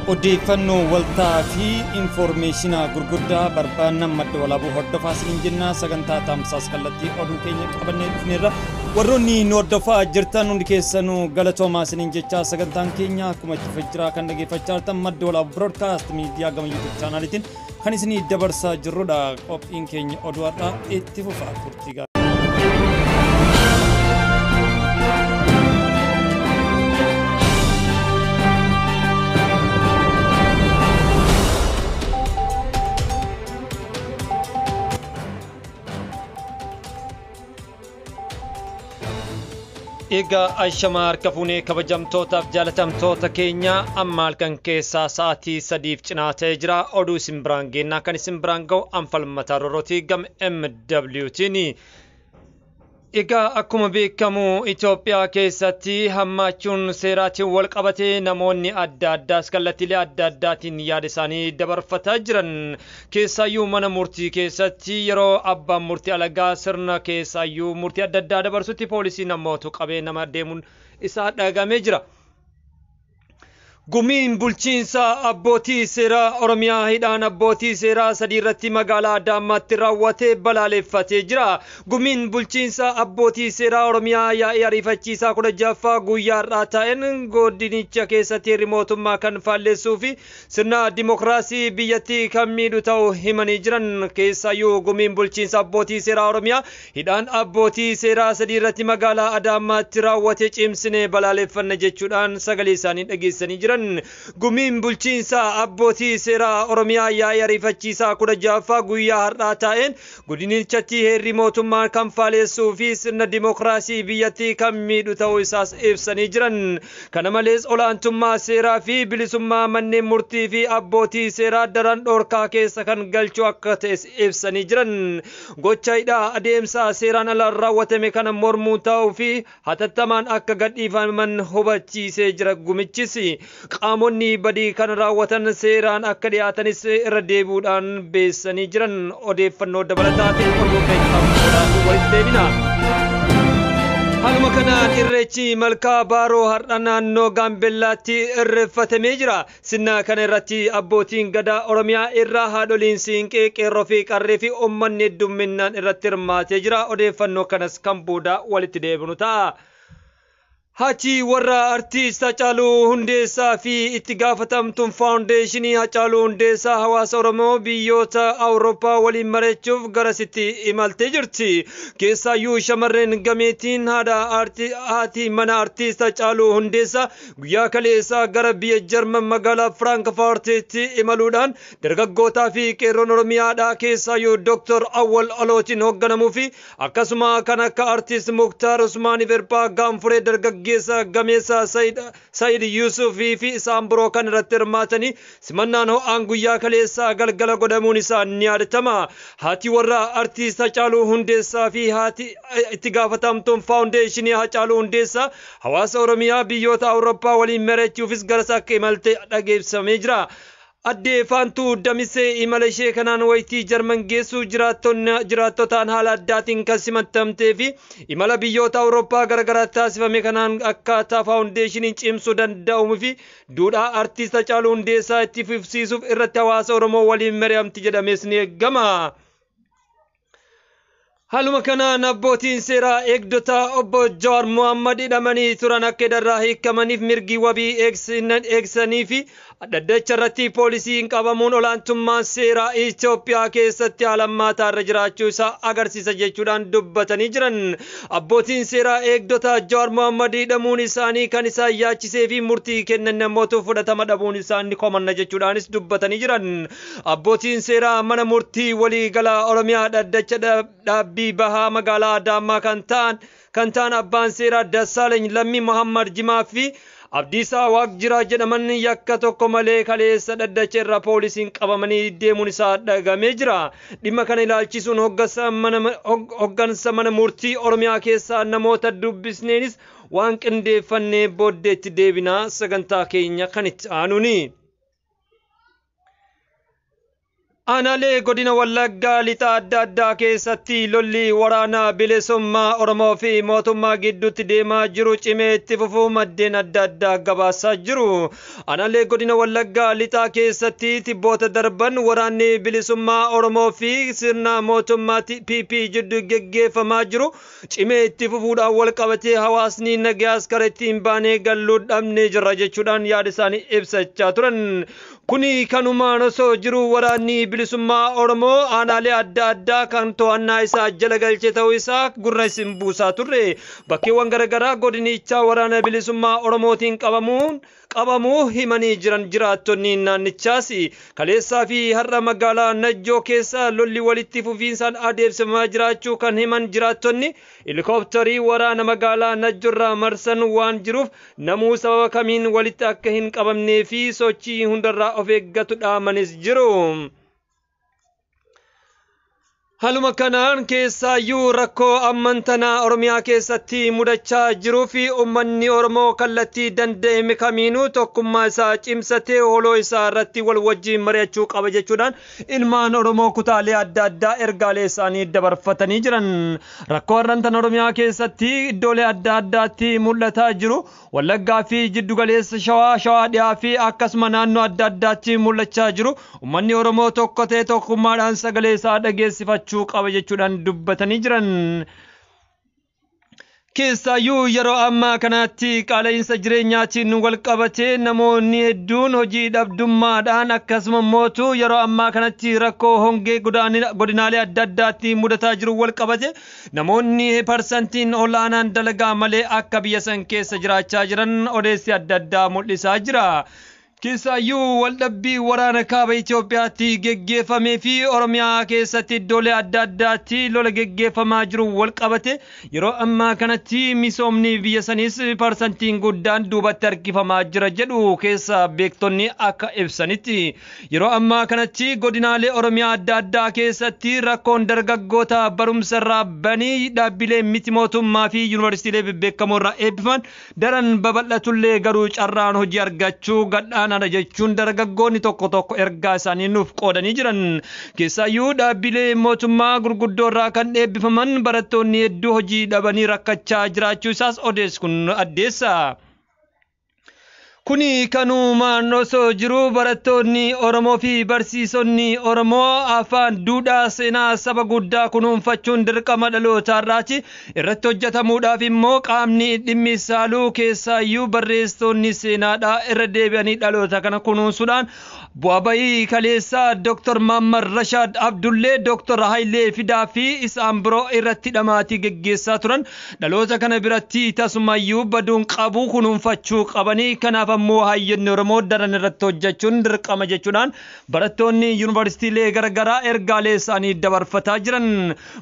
Odeeffannoo waltaa fi infoormeeshinaa gurguddaa barbaannan Madda Walaabuu hordofaa isiniin jenna. Sagantaa tamsaas kallattii oduu keenya qabannee dhufneerra. Warroonni nu hordofaa jirtan hundi keessanuu galatoomaa isiniin jechaa, sagantaan keenya akkuma itti fufee jira. Kan dhageeffachaa jirtan Madda Walaabuu Broadcast Miidiyaa gama YouTube chaanaaliitiin kan isinii dabarsaa jirrudha. Qophiin keenya oduu har'aa itti fufa, turtii gaarii. Egaa ashamaa harka fuunee, kabajamtootaaf jaalatamtoota keenya, amma halkan keessaa sa'aatii 3f cinaa ta'ee jira. Oduu isin biraan geennaa, kan isin biraan ga'u anfalmataa rorootii gama MWT'n. Egaa akkuma beekamu Itoophiyaa keessatti hammaachuun seeraatiin wal qabatee namoonni adda addaas kallattiilee adda addaatiin yaada isaanii dabarfataa jiran. Keessaayyuu mana murtii keessatti yeroo abbaan murtii alagaa sirna keessaayyuu murtii adda addaa dabarsutti poolisii namoota qabee nama deemuun isaa dhagamee jira. Gumiin bulchiinsa abbootii seeraa Oromiyaa hidhaan abbootii seeraa 3 irratti magaalaa Adaamaatti raawwatee balaaleffatee jira. Gumiin bulchiinsa abbootii seeraa Oromiyaa yaa'ii ariifachiisaa 16ffaa guyyaa har'aa taa'een godinicha keessatti heerri mootummaa kan faalleessuu fi sirna dimokiraasii biyyattii kan miidhu ta'uu himanii jiran. Keessaayyuu gumiin bulchiinsa abbootii seeraa Oromiyaa hidhaan abbootii seeraa 3 irratti magaalaa Adaamaatti raawwatee cimsinee balaaleffanna jechuudhaan sagalee isaanii dhageessanii jiran. Gumiin bulchiinsa abbootii seeraa Oromiyaa yaa'ii ariifachiisaa 16ffaa guyyaa har'aa taa'een godinichatti heerri mootummaa kan faaleessuu fi sirna dimokiraasii biyyattii kan miidhu ta'uu isaas ibsanii jiran. Kana malees olaantummaa seeraa fi bilisummaa manneen murtii fi abbootii seeraa daran dhorkaa keessa kan galchu akka ta'es ibsanii jiran. Gocha hidhaa adeemsa seeraan alaan raawwatame kana mormuu ta'uu fi hatattamaan akka gadhiifaman hubachiisee jira gumichis. Qaamonni badii kan raawwatan seeraan akka dhiyaatanis irra deebi'uudhaan beessanii jiran. Odeeffannoo dabalataatiin oduu keenya walitti deebina. Haaluma kanaan Irreechi Malkaa Baaroo har'a naannoo Gaambellaatti irreeffatamee jira. Sirna kana irratti abbootiin gadaa Oromiyaa irraa, haadholiin siinqee, qeerroo fi qarree fi uummanni heddumminaan irratti hirmaatee jira. Odeeffannoo kanas kan booda walitti deebinu ta'a. Haati warra artiist Hacaaluu Hundeessaa fi itti gaafatamtuun faawundeeshinii Hacaaluu Hundeessaa hawaasa Oromoo biyyoota Awurooppaa waliin mari'achuuf garasitti imaltee jirti. Keessaayyuu shamarreen gameettiin haati mana artiist Hacaaluu Hundeessaa guyyaa kaleessaa gara biyya Jarman magaalaa Firaankfaartitti imaluudhaan dargaggootaa fi qeerroon Oromiyaadhaa keessaayyuu Dr. Awwal Alootiin hoogganamuu fi akkasuma kan akka artiist Muktaar Usmaan Iferpaa Gaanfuree, dargaggeessa gameessa Sayid Yusufii fi isaan biroo kan irratti hirmaatanii simannaan ho'aan guyyaa kaleessaa galgala godhamuun isaa ni yaadatama. Haati warra artiist Hacaaluu Hundeessaa fi haati itti gaafatamtuun faawundeeshinii Hacaaluu Hundeessaa hawaasa Oromiyaa biyyoota Awurooppaa waliin mari'achuufis garas akka imalte dhageessamee jira. Addee Faantuu Damisee imala ishee kanaan wayitii Jarman geessu jiraattotaan haala addaatiin kan simatamtee fi imala biyyoota Awurooppaa garaagaraatti taasifame kanaan akkaataa faawundeeshiniin cimsuu danda'amuu fi duudhaa artiist Hacaaluu Hundeessaa itti fufsiisuuf irratti hawaasa Oromoo waliin mari'amti jedhamees ni eegama. Haaluma kanaan abbootiin seeraa eegdota obbo Jawaar Mohammad hidhamanii turan akka hidharraa hiikamaniif mirgi wabii eegsanii fi dhaddacha irratti poolisiin qabamuun olaantummaan seeraa Itoophiyaa keessatti haala hammaataa irra jiraachuu isaa agarsiisa jechuudhaan dubbatanii jiran. Abbootiin seeraa eegdota Jawaar Mohammad hidhamuun isaanii kan isaan yaachisee fi murtii kennan namoota fudhatama dhabuun isaanii komanna jechuudhaanis dubbatanii jiran. Abbootiin seeraa mana murtii waliigalaa Oromiyaa dhaddacha dhaabbii bahaa magaalaa Adaamaa kan ta'an abbaan seeraa Dassaaleny Lammii, Muhammad Jimaa fi Abdiisaa Waaqjiraa jedhaman yakka tokko malee kaleessa dhaddacha irra poolisiin qabamanii deemuun isaa dhagamee jira. Dhimma kana ilaalchisuun hoggansa mana murtii Oromiyaa keessaa namoota dubbisneenis waan qindeeffannee booddeetti deebinaa sagantaa keenya kan itti aanuuni. Aanaalee godina Wallaggaa lixa adda addaa keessatti lolli waraanaa bilisummaa Oromoo fi mootummaa gidduutti deemaa jiru cimee itti fufuu maddeen adda addaa gabaasaa jiru. Aanaalee godina Wallaggaa lixaa keessatti tibboota darban waraanni bilisummaa Oromoo fi sirna mootummaa PP jidduu geggeeffamaa jiru cimee itti fufuudhaan wal qabatee hawaasni nagayaas kara ittiin baanee galluu dhabnee jirra jechuudhaan yaada isaanii ibsachaa turan. Kuni kanumaan osoo jiru waraanni bilisummaa Oromoo aanaalee adda addaa kan to'annaa isaa jala galche ta'uu isaa gurra isin buusaa turre. Bakkeewwan garaagaraa godinichaa waraana bilisummaa Oromootiin qabamuu himanii jiran jiraattonni naannichaas. Kaleessaa fi har'a magaalaa Najjoo keessa lolli walitti fufiinsaan adeemsifamaa jiraachuu kan himan jiraattonni, helikoophtarii waraana magaalaa Najjoorraa marsan waan jiruuf namuu sababa kamiin walitti akka hin qabamnee fi sochii hundarraa of eeggatu dhaamanis jiru. Haaluma kanaan keessaayyuu rakkoo ammantanaa Oromiyaa keessatti mudachaa jiruu fi uummanni Oromoo kallattii danda'ame kamiinuu tokkummaa isaa cimsatee holoo isaa irratti wal wajjin mari'achuu qaba jechuudhaan ilmaan Oromoo kutaalee adda addaa ergaalee isaanii dabarfatanii jiran. Rakkoo har'antan Oromiyaa keessatti iddoolee adda addaatti mul'ataa jiru Wallaggaa fi jiddugaleessa Shawaa, Shawaa dhiyaa fi akkasuma naannoo adda addaatti mul'achaa jiru uummanni Oromoo tokko ta'e tokkummaadhaan sagalee isaa dhageessifachuu qaba jechuudhaan dubbatanii jiran. Keessaayyuu yeroo ammaa kanatti qaala'insa jireenyaatiin wal qabatee namoonni hedduun hojii dhabdummaadhaan akkasuma mootu yeroo ammaa kanatti rakkoo hongee godinaalee adda addaatti mudataa jiru wal qabate namoonni parsantiin olaanaan dalagaa malee akka biyya san keessa jiraachaa jiran odeessi adda addaa mul'isaa jira. Keessaayyuu waldhabbii waraana kaaba Itoophiyaatti geggeeffamee fi Oromiyaa keessatti iddoolee adda addaatti lola geggeeffamaa jiru wal qabate yeroo ammaa kanatti misoomni biyya saniis parsantiin guddaan duubatti harkifamaa jira jedhu keessa beektonni akka ibsanitti. Yeroo ammaa kanatti godinaalee Oromiyaa adda addaa keessatti rakkoon dargaggoota barumsa irraa banii dhaabbilee miti mootummaa fi yuunivarsiitiilee bebbeekamoo irraa eebbifaman daran babal'atullee garuu carraan hojii argachuu gadhaana jechuun dargaggoonni tokko tokko ergaa isaanii nuuf qoodanii jiran. Keessaayyuu dhaabbilee mootummaa gurguddoo irraa kan eebbifaman barattoonni hedduu hojii dhabanii rakkachaa jiraachuu isaas odeessi kun addeessa. Kuni kanumaan osoo jiru barattoonni Oromoo fi barsiisonni Oromoo afaan duudhaa seenaa saba guddaa kunuunfachuun dirqama dhalootaarraati. Irratti hojjetamuudhaaf immoo qaamni dhimmi saaluu keessaayyuu barreessitoonni seenaadhaa irra deebi'anii dhaloota kana kunuunsuudhaan bu'aa bayii kaleessaa Dr. Mammar Rashaad Abdullee, Dr. Hayilee Fidaa fi isaan biroo irratti dhamaatii geggeessaa turan dhaloota kana biratti tasumayyuu baduun qabu kunuunfachuu qabanii kanaaf ammoo hayyoonni Oromoo daran irratti hojjechuun dirqama jechuudhaan barattoonni yuunivarsiitiilee garaagaraa ergaalee isaanii dabarfataa jiran.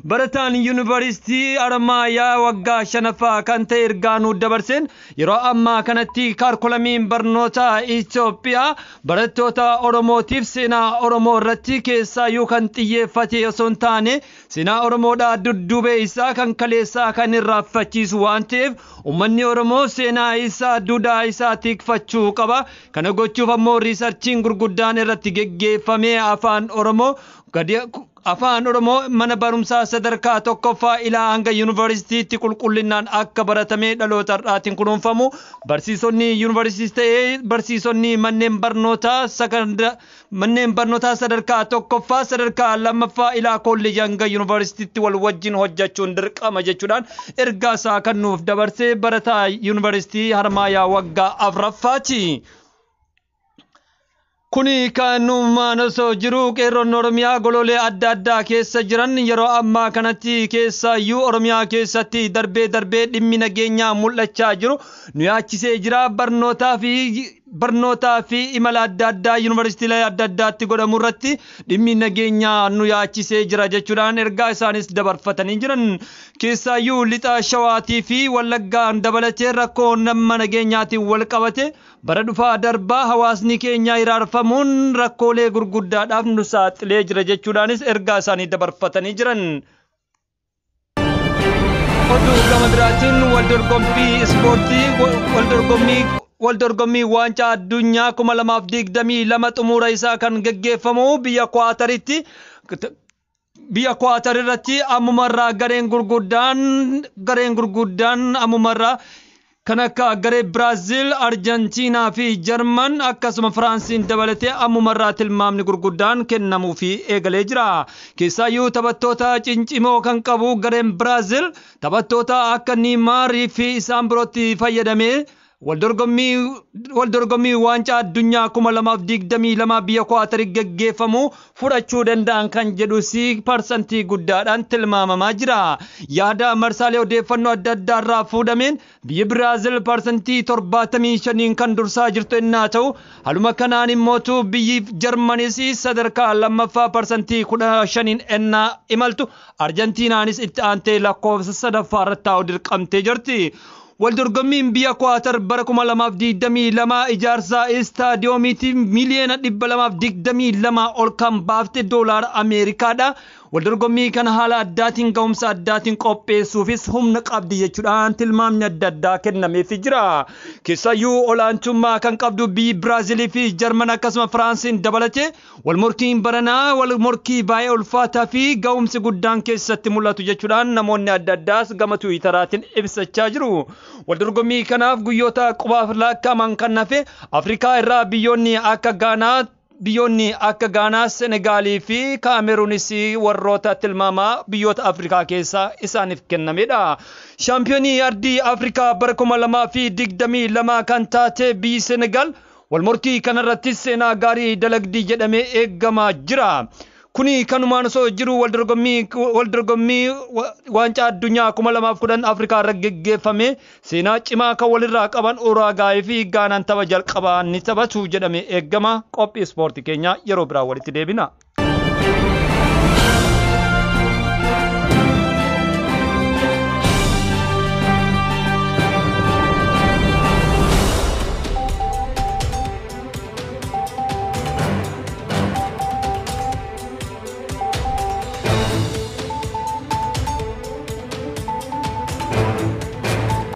Barataan yuunivarsiitii Haramaayaa waggaa 5ffaa kan ta'e ergaa nuu dabarseen yeroo ammaa kanatti kaarkulamiin barnoota Itoophiyaa barattoota Oromootiif seenaa Oromoo irratti keessaayyuu kan xiyyeeffate osoo hin taane seenaa Oromoodhaa dudduubee isaa kan kaleessaa kan irraanfachiisu waan ta'eef uummanni Oromoo seenaa isaa duudhaa isaa tikfachuu qaba. Kana gochuuf ammoo riisarchiin gurguddaan irratti geggeeffamee afaan Oromoo mana barumsaa sadarkaa tokkoffaa ilaa hanga yuunivarsiitiitti qulqullinaan akka baratamee dhaloota har'aatiin kunuunfamu barsiisonni yuunivarsiitiis ta'ee barsiisonni manneen barnootaa sadarkaa tokkoffaa sadarkaa lammaffaa ilaa kolleejii hanga yuunivarsiitiitti wal wajjin hojjechuun dirqama jechuudhaan ergaa isaa kan nuuf dabarsee barataa yuunivarsiitii Haramaayaa waggaa 4ffaati. Kuni kanumaan osoo jiru qeerroon Oromiyaa goloolee adda addaa keessa jiran yeroo ammaa kanatti keessaayyuu Oromiyaa keessatti darbee darbee dhimmi nageenyaa mul'achaa jiru nu yaachisee jira. Barnootaa fi imala adda addaa yuunivarsiitiilee adda addaatti godhamu irratti dhimmi nageenyaa nu yaachisee jira jechuudhaan ergaa isaanis dabarfatanii jiran. Keessaayyuu lixa Shawaatii fi Wallaggaan dabalatee rakkoo nama nageenyaatiin wal qabate bara dhufaa darbaa hawaasni keenya hiraarfamuun rakkoolee gurguddaadhaaf nu saaxilee jira jechuudhaanis ergaa isaanii dabarfatanii jiran. Oduu gama biraatiin wal dorgommii ispoortii wal dorgommii Waldorgommii waancaa addunyaa 2022 xumura isaa kan geggeeffamu biyya Kwaataritti, biyya Kwaatar irratti ammumarraa gareen gurguddaan ammumarraa kan akka garee Biraaziil, Arjentiinaa fi Jarman akkasuma Firaansiin dabalatee ammumarraa tilmaamni gurguddaan kennamuufi eegalee jira. Keessaayyuu taphattoota cincimoo kan qabu gareen Biraaziil taphattoota akka Niimaarii fi isaan birootti fayyadamee waldorgommii waancaa addunyaa 2022 biyya Kwaatarii geggeeffamu fudhachuu danda'an kan jedhus parsantii guddaadhaan tilmaamamaa jira. Yaada marsaalee odeeffannoo adda addaa irraa fuudhameen biyyi Biraazil 75%n kan dursaa jirtu innaa ta'u, haluma kanaan immootu biyyi Jarmanis sadarkaa lammaffaa 15%n ennaa imaltu, Arjentiinaanis itti aantee lakkoofsa sadaffaa irratti taa'uu dirqamtee jirti. Waldorgommiin biyya Kwaatar bara 2022 ijaarsa istaadiyoomiitiin miliyoona 222 ol kan baafte doolaara Ameerikaadha. Waldorgommii kana haala addaatiin, ga'umsa addaatiin qopheessuufis humna qabdi jechuudhaan tilmaamni adda addaa kennameefii jira. Keessayyuu olaantummaa kan qabdu biyyi Biraazilii fi Jarman akkasuma Firaansiin dabalatee wal morkiin baranaa wal morkii baay'ee ulfaataa fi ga'umsi guddaan keessatti mul'atu jechuudhaan namoonni adda addaas gama Tiwiitaraatiin ibsachaa jiru. Waldorgommii kanaaf guyyoota qubaaf lakkaa'aman kan hafe Afrikaa irraa biyyoonni akka Gaanaa, Senegaalii fi Kaameruunis warroota tilmaamaa biyyoota Afrikaa keessaa isaaniif kennamedha. Shaampiyoonii ardii Afrikaa bara 2022 kan taate biyyi Senegaal walmorkii kanarratti seenaa gaarii dalagdii jedhamee eegamaa jira. Kuni kanumaan osoo jiru waldorgommii waancaa addunyaa 2010 Afrikaa irra geggeeffame seenaa cimaa kan walirraa qaban Uraagaayii fi Gaanaan tapha jalqabaa ni taphatu jedhamee eegama. Qophii ispoortii keenya yeroo biraa walitti deebina.